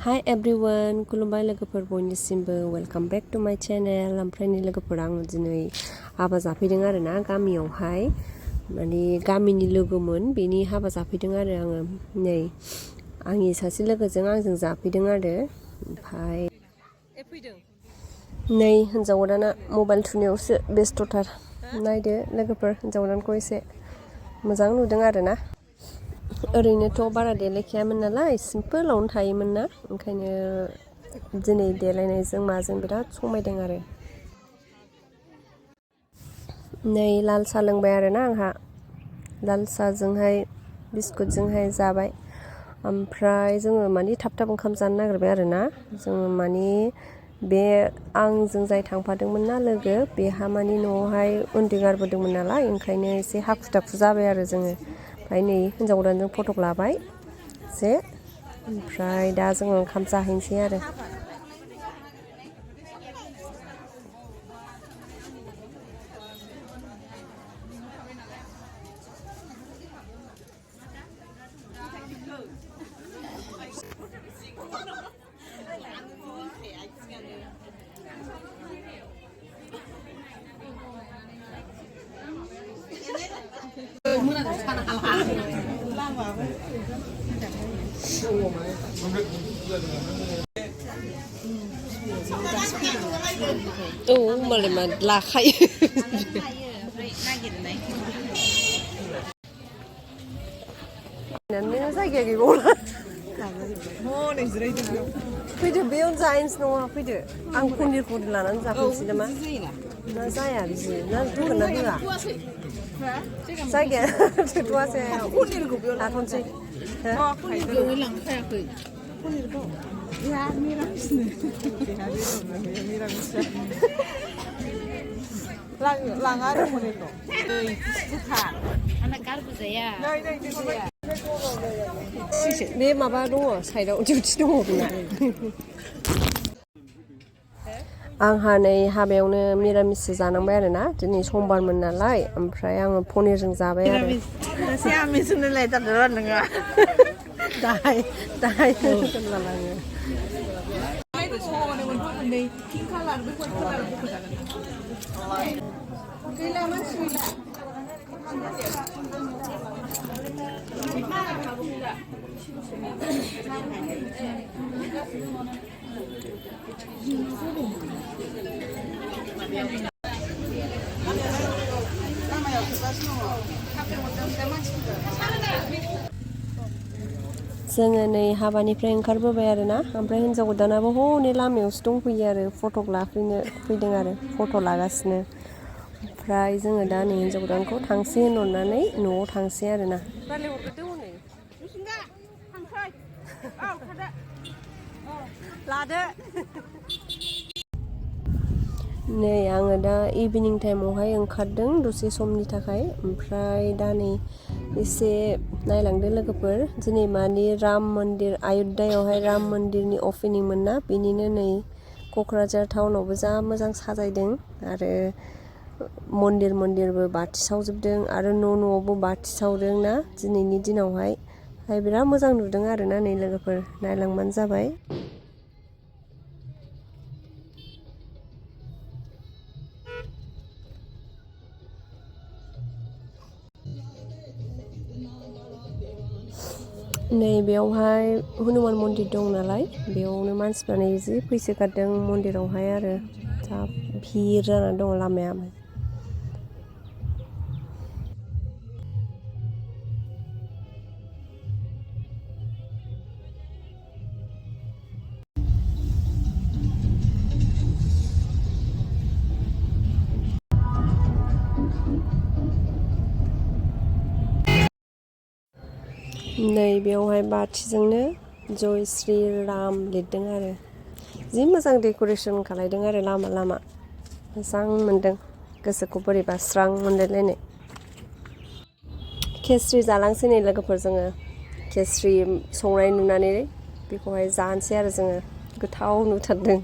Hi everyone, खुलुमबाय लोगोफोर बयनिसिमबो welcome back to माय चैनल। ओमफ्राय नै लोगोफोर आं दिनै हाबा जाफैदों आरो ना गामियावहाय, माने गामिनि लोगोमोन बेनि हाबा जाफैदों आरो आङो नै आंनि सासे लोगोजों आंजों जाफैदों आरो। ओमफ्राय नै हिन्जाव गोदाना मबाइल थुनायावसो बेस्थ'थार। नायदो लोगोफोर हिन्जाव गोदानखौ एसे मोजां नुदों आरो ना। ओरैनोथ' बारा देलायखायामोन नालाय सिम्पोलावनो थायोमोन ना, ओंखायनो दिनै देलायनायजों माजों बिराद समायदों आरो। नै लाल साहा लोंबाय आरो ना आंहा, लाल साहाजोंहाय बिस्कुटजोंहाय जाबाय। ओमफ्राय जोङो माने थाब थाब ओंखाम जानो नागिरबाय आरो ना। जोङो माने बे आंजों जाय थांफादोंमोन ना लोगो, बेहा माने न'आवहाय उन्दै गारबोदोंमोन नालाय, ओंखायनो एसे हाखु दाखु जाबाय आरो जोङो। ओमफ्राय नै हिन्जाव गोदानजों फटक लाबाय एसे, ओमफ्राय दा जोङो ओंखाम जाहैनोसै आरो। औ होमबालाय मा लाखायो। जायगाया गैबावला। फैदो बेयावनो जाहैनोसै नङा, फैदो आं पनिर लानानै जाफैनोसै नामा? ना जाया बिदि, ना होगोन ना होआ? जायगाया थोथ'आसै, लाथ'नोसै। लांखायाखै पनिरखौ मिरामिसनो लाङा आरो पनिरखौ बे माबा दङ साइडआव डिउटि दङ बेना। आंहा नै हाबायावनो मिरामिससो जानांबाय आरो ना, दिनै समबारमोन नालाय। ओमफ्राय आङो पनिरजों जाबाय आरो। दाहाय होनला लाङो। जोङो नै हाबानिफ्राय ओंखारबोबाय आरो ना, ओमफ्राय हिन्जाव गोदानाबो हनै लामायावसो दंफैयो आरो, फटक लाफैनो फैदों आरो, फट' लागासिनो। ओमफ्राय जोङो दा नै हिन्जाव गोदानखौ थांसै होनहरनानै न'आव थांसै आरो ना। लादो। नै आङो दा इभिनिं टाइमावहाय ओंखारदों दसे समनि थाखाय। ओमफ्राय दा नै एसे नायलांदो लोगोफोर, दिनै मानि राम मन्दिर आय'ध्यायावहाय राम मन्दिरनि अपेनिंमोन ना, बेनिनो नै क'क्राझार टाउनावबो जा मोजां साजायदों आरो मन्दिरबो बाथि सावजोबदों आरो न'आवबो बाथि सावदों ना दिनैनि दिनावहाय। बिराद मोजां नुदों आरो ना, नै लोगोफोर नायलांबानो जाबाय। नै बेयावहाय हनुमान मन्दिर दं नालाय, बेयावनो मानसिफ्रा जि फैसो गारदों मन्दिरावहाय आरो, जा भिर जानानै दङ लामाया। नै बेयावहाय बाथिजोंनो जय श्री राम लिरदों आरो, जि मोजां डेक'रेसन खालायदों आरो लामा लामा। मोजां मोनदों, गोसोखौ बोरैबा स्रां मोनलायलायनाय। खेस्रि जालांसै नै लोगोफोर, जोङो खेस्रि संनाय नुनानै बेखौहाय जानोसै आरो जोङो, गोथाव नुथारदों।